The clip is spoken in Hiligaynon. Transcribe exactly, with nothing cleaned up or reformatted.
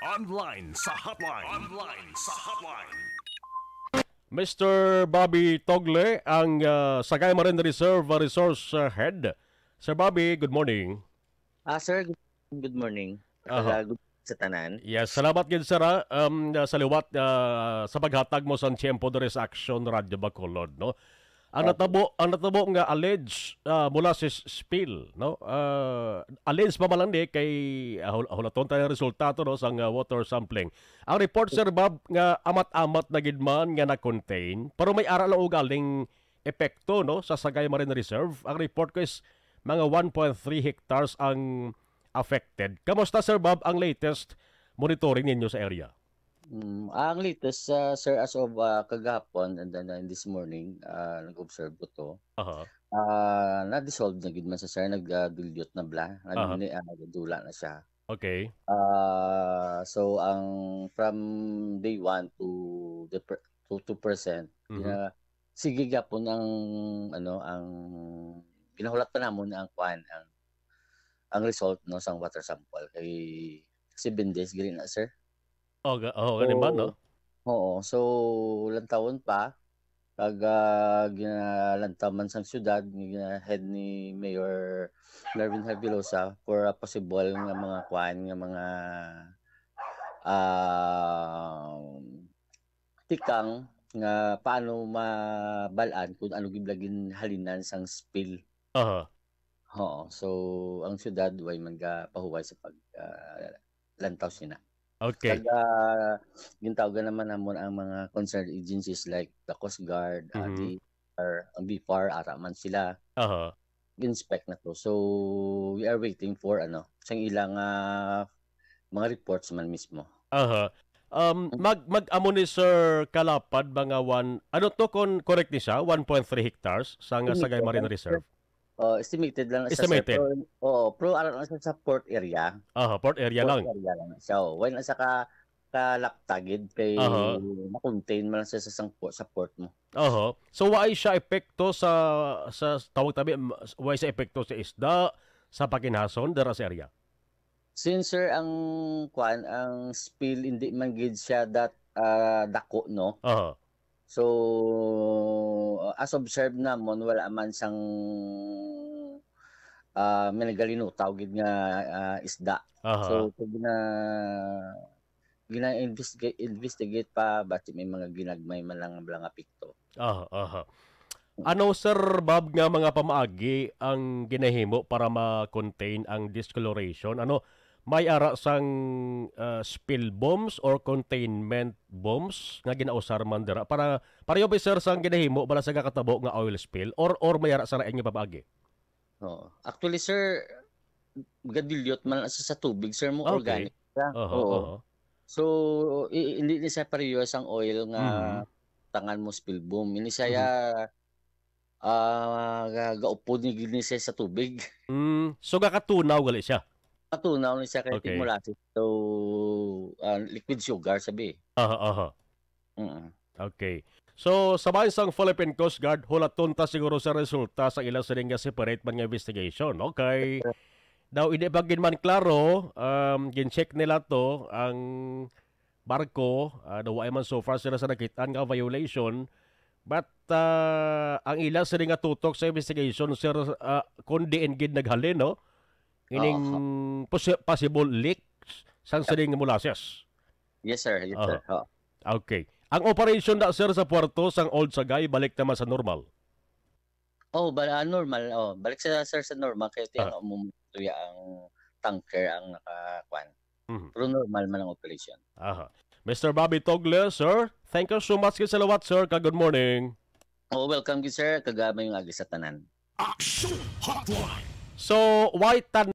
Online sa hotline. Online sa hotline. Mister Bobby Togle, ang, ah, Sagay Marine Reserve, ah, Resource, ah, Head. Sir Bobby, good morning. Ah, sir, good, good morning. Aha. Ah, good sa tanan. Yes, salamat gid, sir, ah, um, ah, sa liwat, ah, sa paghatag mo sa tiyempo diri sa Aksyon Radio Bacolod, no? Ang Opo. natabo, ang natabo nga alleged, ah, molasses spill, no? Ah, alleged pa man lang ni kay, ah, hul-, hulaton tayo ang resulta to, no, sang, ah, water sampling. Ang report, Sir Bob, nga amat-amat na gid man nga na-contain, pero may ara lang ugaling epekto, no, sa Sagay Marine Reserve. Ang report ko is mga one point three hectares ang affected. Kamusta, Sir Bob, ang latest monitoring ninyo sa area? Mm, ang latest, ah, sir, as of, ah, kagahapon and then, ah, this morning, ah, nag-observe ko to. Aha. Ah, na-dissolve na gid man siya, sir. Nag, ah, dilute na bala. Nag-, Aha. ni-, ah, nagdula na siya. Okay. Ah, so, ang from day one to the per-, to two percent, Mhm. na sige gyapon ang, ano, ang ginahulat pa namon ang kwan, ang, ang result, no, sang water sample kay seven days gali na, sir. Oh, ga-, oh, gani ba, no? Oo. So, lantawon pa, pag, ah, ginalantaw man sang syudad, gina-head ni Mayor Nervin Habilosa for a possible nga mga kwan, nga mga, ah, tikang nga paano mabal-an kung ano gid lagi halinan sang spill. Aha. Oo. So, ang syudad way man gapahuway sa pag, ah, lantaw sina. Okay. Kag, ah, gintawagan naman namon ang mga concerned agencies like the Coast Guard, ah, Mhm. D F A R, ang B F A R, ara man sila. Aha. Inspect na to. So, we are waiting for, ano, sang ilang, ah, mga reports man mismo. Aha. Um, Mm. mag, mag-amo ni Sir Kalapad, mga one, ano to, kung correct ni siya, one point three hectares sa nga Sagay Marine Reserve? Oh, estimated lang na siya, sir. Estimated. Pero, oo, pero ara lang siya sa port area. Aha, port area Port lang. area lang siya. Oh, wala na siya ka, kalapta gid kay Aha. ma-contain man lang siya sa, sang po-, sa port mo. Aha. So, wala siya epekto sa, sa tawag tabi, m-, wala siya epekto sa isda, sa pakinhason, dira sa area? Since, sir, ang, kwan, ang spill, hindi man gid siya that, ah, dako, no? Aha. So, as observed namon, wala man sang, ah, may nagalinutaw gid nga, ah, isda. Aha. So, pag gina-, gina-investigate, investigate pa, basi may mga ginagmay man lang, lang apekto. Aha, aha. Ano, Sir Bob, nga mga pamaagi ang ginahimo para ma-contain ang discoloration? Ano, may ara sang, ah, spill bombs or containment bombs nga ginausar man dira? Para, pareho ba, sir, sang ginahimo bala sa gakatabo nga oil spill? Or, or may ara sa lain nga pamaagi? Oo. Actually, sir, gadilyot man sa, sa tubig, sir, mo Okay. organic siya. Oho, Oo. oho. So, i-, hindi ni siya pareho sang oil nga Mhm. tangan mo spill bomb. Hindi siya Mhm. ya-, ah, ga-, gaupod ni gid ni siya sa tubig. Mm, so gakatunaw gali siya? Katunaw ni siya kay Okay. Timor Lasis. So, ah, liquid sugar, sabi. Aha, aha. Mm. Okay. So, sa bahin sang Philippine Coast Guard, hulaton ta siguro sa resulta sa ila sining nga separate man nga investigation, no? Kay daw hindi pa gid man klaro, um, gin-check nila to, ang barko, ah, daw wala man so far sila sa nakit-an nga violation. But, ah, ang ila sini nga tutok sa investigation, sir, ah, kung diin gid naghalin, no? Ining Aha. posi-, possible leaks sang sining molasses. Yes, sir. Yes, Aha. sir. Oo. Okay. Ang operation na, sir, sa puerto sang Old Sagay, balik naman sa normal? Oh, ba, ah, normal. Oh, balik sa, sir, sa normal. Kaya Ah. tiyan, umum-, tuya ang tanker ang nakakuan. Mhm. Pero normal man ang operation. Aha. Mister Bobby Togle, sir, thank you so much sa liwat, sir, kag good morning. Oh, welcome gid, sir, kag, ah, maayong aga sa tanan. Action Hotline. So, why tan